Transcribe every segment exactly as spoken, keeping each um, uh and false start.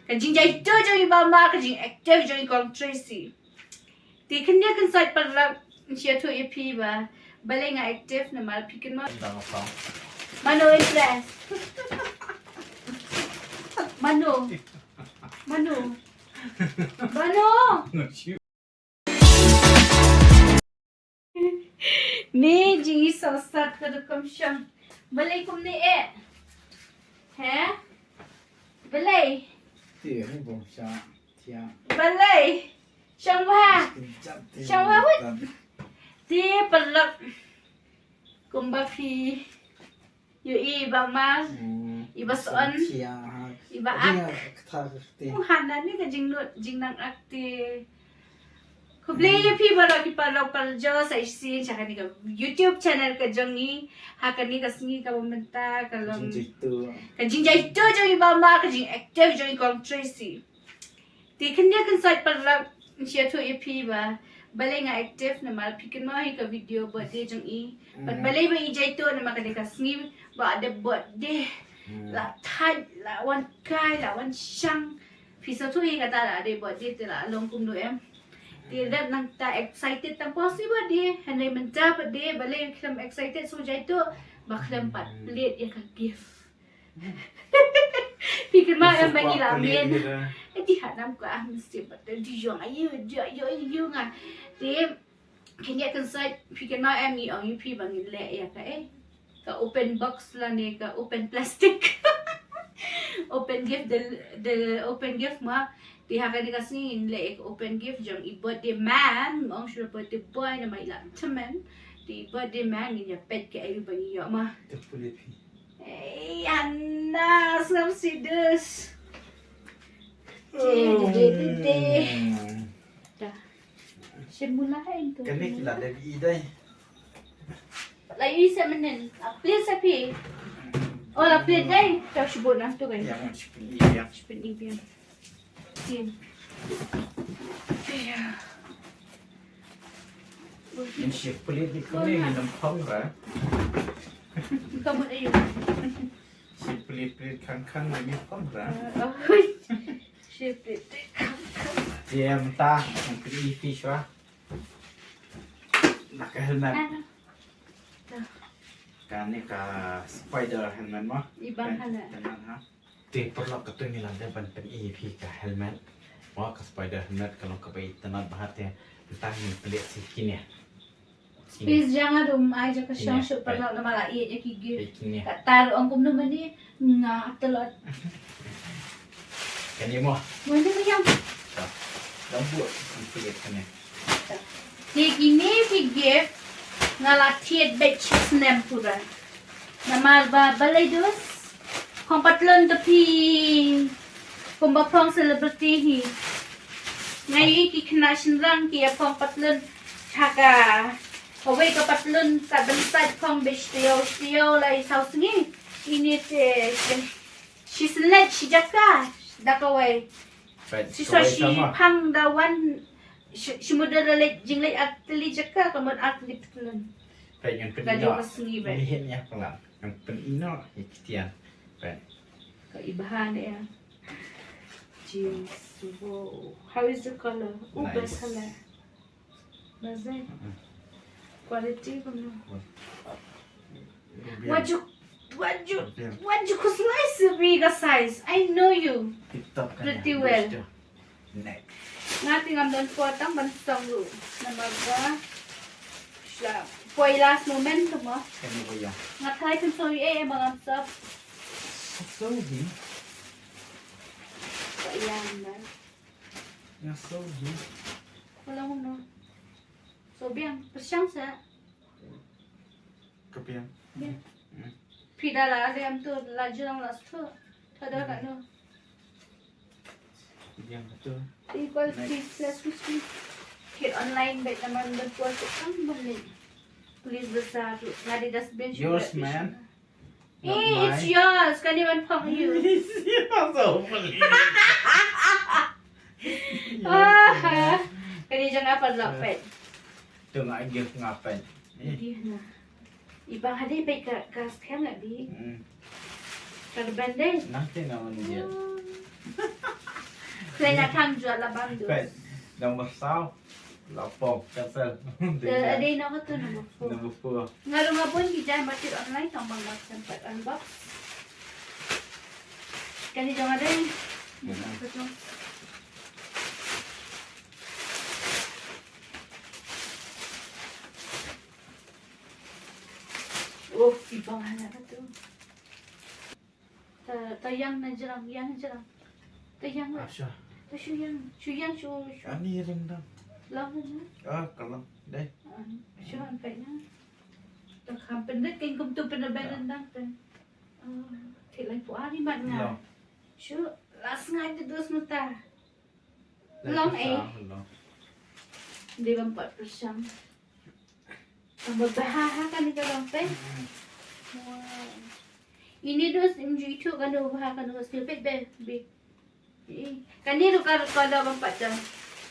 Ka jingjaituh jong i Bah Mar, ka jingactive jong i Kong Tracy. Te khyndiat khynsoit paralok, shu ïathuh ïa phi ba balei nga active namar phi kynmaw. Dang apa? Mano interest? Mano? Mano? Mano? Ni jingïaseng sat ka dei kum shong. Balei kumne eh? He? Balei? Ti hi bom sha. Tia. Balei? Shong bha. Shong bha wut. Ti paralok. Kumba phi ïohi i Bah Mar, i Bah Sohon, i Bah Ak. U hana ni ka jingnud, jingnang ak te. Khublei ïa phi baroh ki paralok parajor sa shisien sha kane ka YouTube channel ka jong ngi. Ha kane ka sngi kaba mynta ka long ka jingjaituh jong i Bah Mar, ka jingactive jong i Kong Tracy. Te khyndiat khynsoit paralok, shu ïathuh ïa phi ba balei nga active namar phi kynmaw hi ka video birthday jong i. Bad balei ba i jaituh namar ka dei ka sngi ba dei birthday. La thait, la wan kai, la wan shang. Phi sngewthuh hi kata la dei birthday te la long kumno em. Te dep nangta excited tang pos i birthday. Hynrei mynta pat dei balei khlem excited shu jaituh ba khlem pat plie ïa ka gift. Phi kynmaw em ba ngi la mih. Eti ha nam ka ah mesti pat di jong ayu di ayu ayu nga. Te khyndiat khynsoit phi kynmaw em ngi ong ïa phi ba ngin leh ïa ka eh. Ka open box lane ka open plastic. Open gift the the open gift ma. Te ha kane ka sngi ngin leh ïa ka open gift jong i birthday man. Ong shu birthday boy namar i la tymmen. Te i birthday man ngin ïa peit ka eh ba ngi ïoh ma. Te pule phi. Ei, Anna, sngewsih dus. Te, te, te, te, te. Da. Shim mula ha ito. Kane ki la da bi dai. La i se menen. La plie se phi. Oh, la plie dai. Ta shibun na tu kan. Ya, shibun i ya. Shibun i ya. Tin. Te. Ngin shi plit di kane ngin ym phong ra. Ka mut ayu. Shi plit plit khang khang ngin ym phong ra. Shi plit plit khang khang. Te mynta ngin pynï phi shuwa. Na ka helmet. Kane ka spider helmet mo. I bang helmet. Helmet ha. Te paralok, katu ngi la dep ban pyni ïa phi ka helmet. Mo, ka spider helmet ka long kaba itynnad bha te. Mynta ngin plie sha kine. Space jong nga dum ai jong ka shong shuh paralok namar la ïeit ïa ki gift. Kata ruh ong kumno mane nga tlot. Kane mo. Mane mo yang. Dang buh ngin plie kane. Te kine ki gift nga la thied beit shi snem pura. Namar ba balei dus phong patlun te phi kumba phong celebrity hi. Nga ïohi ki khynnah shynrang ki ïa phong patlun ha kawei ka patlun ka ban sait phong beit shi taïew shi taïew lai saw sngi. Ine te shi slet shi jaka da kawei. Shi sa shi phang da wan shi mut da leit jingleit ar tylli jaka ka mut ar tylli patlun. Peit ngan pynïoh. Ka dei ka sngi beit. Ngi hin ïa palat. Ngan pynïoh ïa ki tian. Peit. Ka i bha ne ïa. Jeans. Wow. How is the color? Oh, best color. Best eh? Quality kumno? Wajju, wajju, wajju khuslai syrngi ka size. I know you. Tip top kan. Pretty well. Next. Nga te ngam don por tang ban song ruh. Namar ba sla poi last moment tu mo. Kane ba ïa. Nga try pynshong ïa eh ba ngam sop. Sop hi. Ba ïa man. Ïa sop hi. Ka long kumno? Sop biang, pyrshang sa. Ka biang. Biang. Hmm. Phi da la dei am tu la jrong la stu. Tha da ka no. Biang ka tu. Equal three plus which we get online bad naman ban poi tu kan ban ni. Police Bazaar tu. Nga dei dustbin. Yours, man. Eh, it's yours. Kane ban phong you. It's yours, hopefully. Ah, kane jong nga paralok peit. Tu nga gift nga peit. Di na. I bang hadien peit ka, ka scam la di. Hmm. Ka ban dei. Nothing I want to get. Oh. Khlei na thang jua la bam dus. Peit, number saw. La pok, cancel. Te ade no ka tu number four. Number four. Nga ruh nga bun ki jai market online tang bang bang sempat unbox. Kani jong ade. Oh, ki bang hana ka tu. Ta, ta yang na jrang, yang jrang. Ta yang la. Asha. Ta shu yang, shu yang, shu, shu. Ani ring dang. Long na. Ah, ka long. Dai. Ah, shu an pek na. Ta kham pyndet ken kum tu pyndet ben dang pen. Ah, thik lai pu ani mat nga. Long. Shu, la sngai tu dus muta. Long eh. Long. Dei ban pat pyrshang. Ba bha ha kane ka long peit. Wow. Ini dus ym ju ithuh kano bha kano ka stil peit be, be. Eh, kane ruh ka, ka long ban pat jam.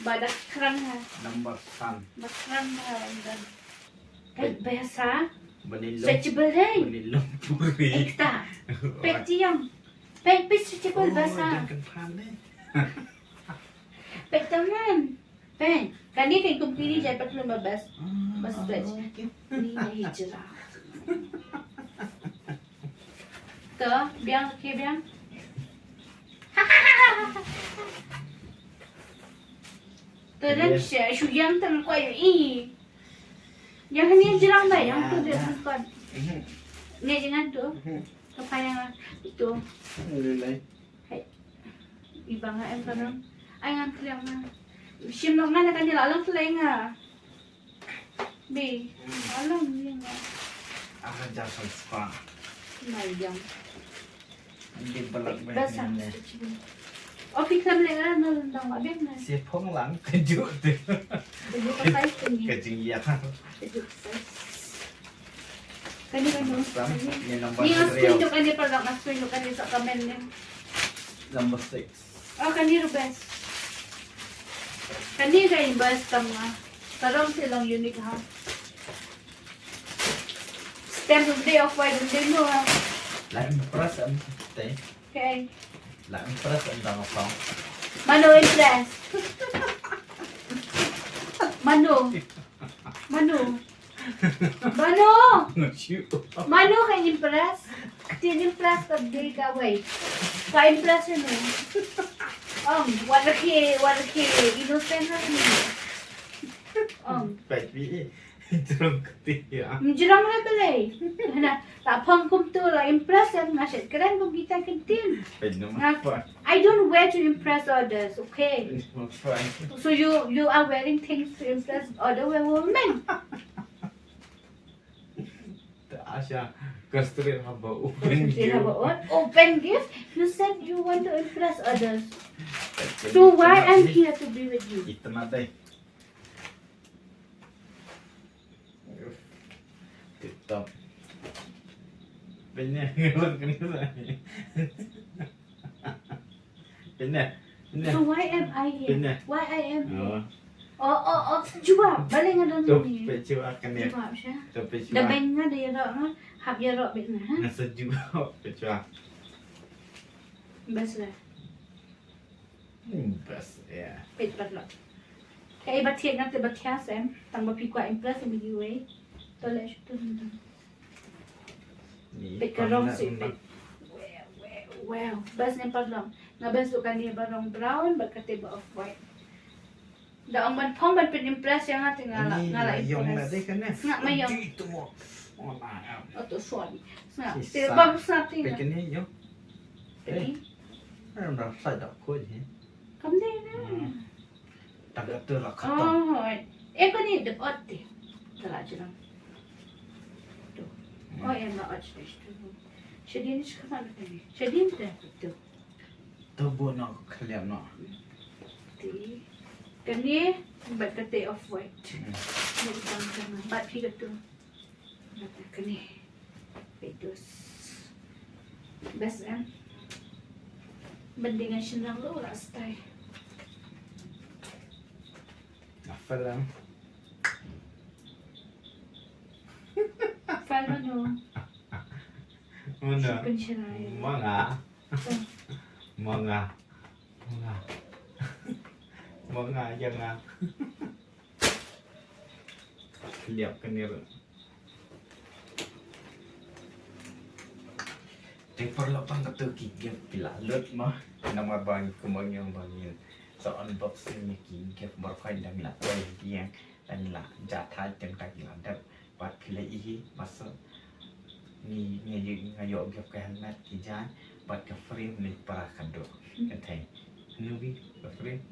Ba da krang ha. Number san. Ba krang ha, and then. Peit, peit. Ba sa. Ba ni long. Stretchable dei. Ba ni long puri. Ekta. Peit tiang. Peit, peit stretchable ba sa. Oh, jang kan phan dei. Peit taman. Peit, kane kan kum kini jai patlun ba best. Ba stretch. Ni na hijra. To, biang ke biang. To dan sha shu yang tang ko i. Yang ni jrang ba yang tu de kon. Ni jangan tu. Apa yang tu? Hai. Iba nga em ka dang. Ai ngan kliang na. Shim long nga na kane la long tlei nga. Bi. La long ni nga. Ah, jam sang spa. Mai jam. Di balak mai. Ba sang ni. Opi klam le nga na dang ma bek na. Si phong lang kaju tu. Kaju ka size tu ni. Kaju ya. Kaju ka size. Kani kani. Sam, ni number three. Ni nga screen tu kani product, nga screen tu kani sa comment ni. Number six. Oh, kani ruh best. Kani ka best tam nga. Ka rong si long unique ha. Stem ruh dei off-white ruh dei no ha. La impress am te. Okay. La impress am dang song. Mano impress? Mano? Mano? Mano? Mano ka impress? Tin impress ka dei kawei. Ka impress ïa no? Ong, wat ki, wat ki innocent na ni. Ong. Peit wi. Jrong kti ïa. Jrong ha balei? Na, la phong kum tu la impress ïa nga shet kren kum kita ki tin. Peit no. Nga, I don't wear to impress others, okay? So you, you are wearing things to impress other women. Asha, ka straight haba open gift. Haba open gift, you said you want to impress others. So why I'm here to be with you? Itna dai. Tip top. Peit ne, ngelak kena sa. Peit ne, peit ne. So why am I here? Peit ne. Why I am here? Oh. Oh, oh, oh, jubab. Balei nga don ni. Peit jubab kane. Jubab sha. Peit jubab. Da beng nga da ïaroh nga. Hap ïaroh beit nga, ha? Nga sa jubab. Peit jubab. Best lah. Hmm, best, yeah. Peit paralok. Kaei ba thied nga te ba thiah sem, tang ba phi kwah impress ïa me kiwei. To leh shuh tu. Peit ka rong sih, peit. Wow, wow, wow. Best ne paralok. Nga best tu kane ba rong brown bad kate ba off white. Da ong ban phong ban pynimpress ïa nga te nga la, nga la impress. Sngap ma ïong. Oh, to sorry. Sngap. Te ba sngap te nga. Peit kane ïong. Peit. Kam dei na. Tang kata la khatam. Oh, eh, kane da ot te. Te la jrang. To. Oh, em la ot sdei tu. Shadien shi khmat kane. Shadien te tu. To bun noh, khlieh noh. Te. Kane bad kata off white. Hmm. Bad phi katu. Bad kane. Peit dus. Best em. Bad dei nga shynrang ruh la style. Apel em. Apel mano? Mano? Shipin shirai. Ma nga. Oh. Ma nga. Ma nga. Mo nga ïa nga. Liap ka ni ruh. Te paralok tang katu ki gift ki la lut mo. Namar ba ngi kumba ngi ong ba ngin sa unboxing ïa ki gift baroh kawei, dang la oi dieng, dang la jat hai tem ka ki la dep. Bad phi la ïohi ba sa ngi ngi ïoh, nga ïoh gift ka helmet ki jaiñ bad ka frame ne para khadduh. Ka thei. Nubi ka frame.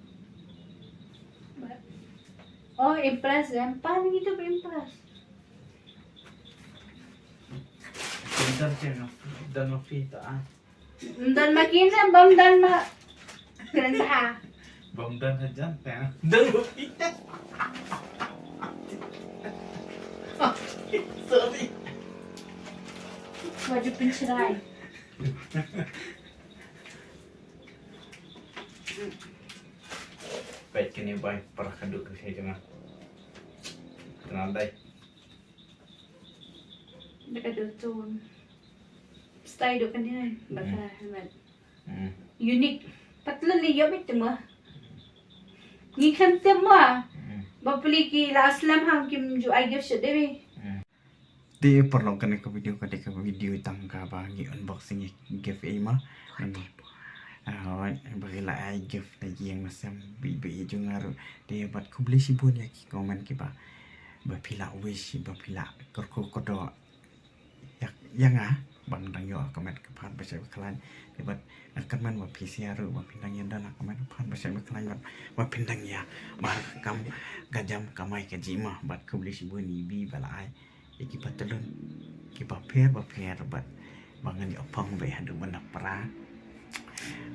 Oh, impress em pan gitu, impress. Pintar je nga dan ma phi ta ah. Ym don ma kine, bym don ma kren bha. Bym don hajan ta. Don ma phi. Sorry. Baju pencerai. Baik, kini bai para khadduh ka sei jong nga. Tenang dai. Dekat tu. Style duk kan ni. Baka helmet. Hmm. Unique. Patlun ni yo bit tema. Ngi kan tema. Hmm. Ba peli ki la aslam ham kim ju ai gift shit dewi. Hmm. Te paralok, kane ka video ka dei ka video tang kaba ngi unboxing ïa gift ei ma. Namar, ah, ba ki la ai gift na ïing na sem bit bit ïa jong nga ruh. Te bad khublei shibun ïa ki comment kiba, ba phi la wish, ba phi la kyrkhu kyrdoh ïa, ïa nga ba nga dang ïoh ka met ka phad ba shait ba khlaiñ. Te bad nga kyrmen ba phi share ruh ba phin dang ïa don ha ka met ka phad ba shait ba khlaiñ bad ba phin dang ïa mar ka kam ka jam kamai kajih ma. Bad khublei shibun ïa i Bi ba la ai ïa ki patlun kiba pher ba pher bad ba ngan ïoh phong beit haduh ban da pra.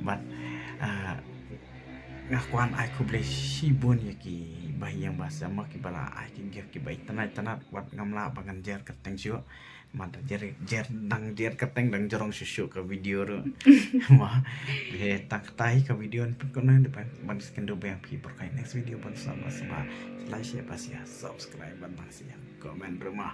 Bad, ah, nga kwah ai khublei shibun ïa ki ba ïeng ba sem ma kiba la ai ki gift kiba itynnat itynnat, wat ngam lah ba ngan jer kyrteng shuh. Ma da jer, jer dang jer kyrteng dang jrong shuh shuh ka video ruh. Ma, he tang katai ka video pynban kane ban, ban sken do bang phi por kai next video ban sa ba sa ba like share ba share subscribe ban ba share comment ruh ma.